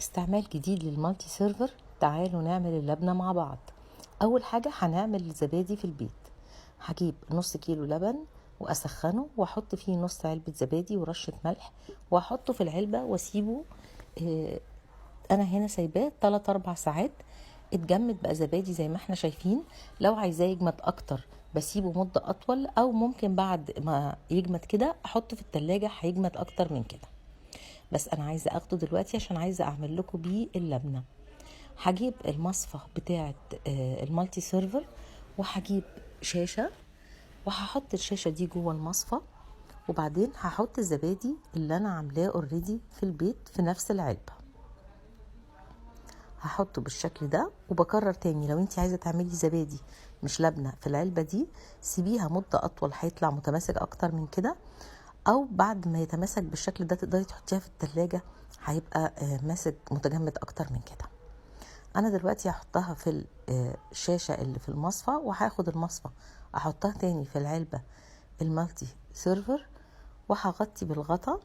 استعمال جديد لل multi server. تعالوا نعمل اللبنة مع بعض. اول حاجة هنعمل الزبادي في البيت. هجيب نص كيلو لبن واسخنه واحط فيه نص علبة زبادي ورشة ملح، واحطه في العلبة واسيبه. انا هنا سايباه 3-4 ساعات. اتجمد بقى زبادي زي ما احنا شايفين. لو عايزاه يجمد اكتر بسيبه مدة اطول، او ممكن بعد ما يجمد كده احطه في التلاجة هيجمد اكتر من كده. بس انا عايزة اخده دلوقتي عشان عايزة اعمل لكم بيه اللبنة. هجيب المصفى بتاعة ال multi server، وهجيب شاشة وهحط الشاشة دي جوه المصفى، وبعدين هحط الزبادي اللي انا عاملاه already في البيت في نفس العلبة. هحطه بالشكل ده. وبكرر تاني، لو انت عايزة تعملي زبادي مش لبنة في العلبة دي سيبيها مدة اطول، هيطلع متماسك اكتر من كده، او بعد ما يتماسك بالشكل ده تقدري تحطيها في التلاجة هيبقى ماسك متجمد اكتر من كده. انا دلوقتي هحطها في الشاشة اللي في المصفى، وهاخد المصفى احطها تاني في العلبة ال multi server، وهغطي بالغطا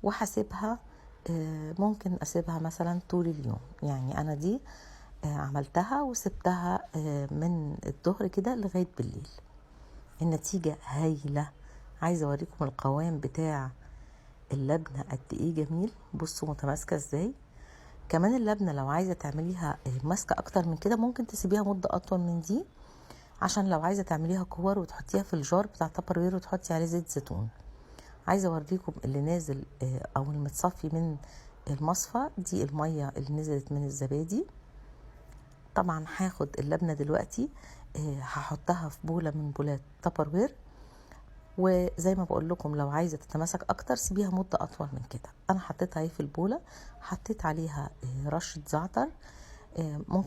وهسيبها. ممكن اسيبها مثلا طول اليوم. يعني انا دي عملتها وسبتها من الظهر كده لغاية بالليل. النتيجة هايلة. عايزة اوريكم القوام بتاع اللبنة قد ايه جميل. بصوا متماسكة ازاي. كمان اللبنة لو عايزة تعمليها ماسكة اكتر من كده ممكن تسيبيها مدة اطول من دي، عشان لو عايزة تعمليها كور وتحطيها في ال jar بتاع Tupperware وتحطي عليه زيت زيتون. عايزة اوريكم اللي نازل او المتصفي من المصفى، دي المية اللي نزلت من الزبادي. طبعا هاخد اللبنة دلوقتي هحطها في بولة من بولات Tupperware، وزي ما بقول لكم لو عايزة تتماسك اكتر سيبيها مدة اطول من كده. انا حطيتها اهي في البولة، حطيت عليها رشة زعتر، ممكن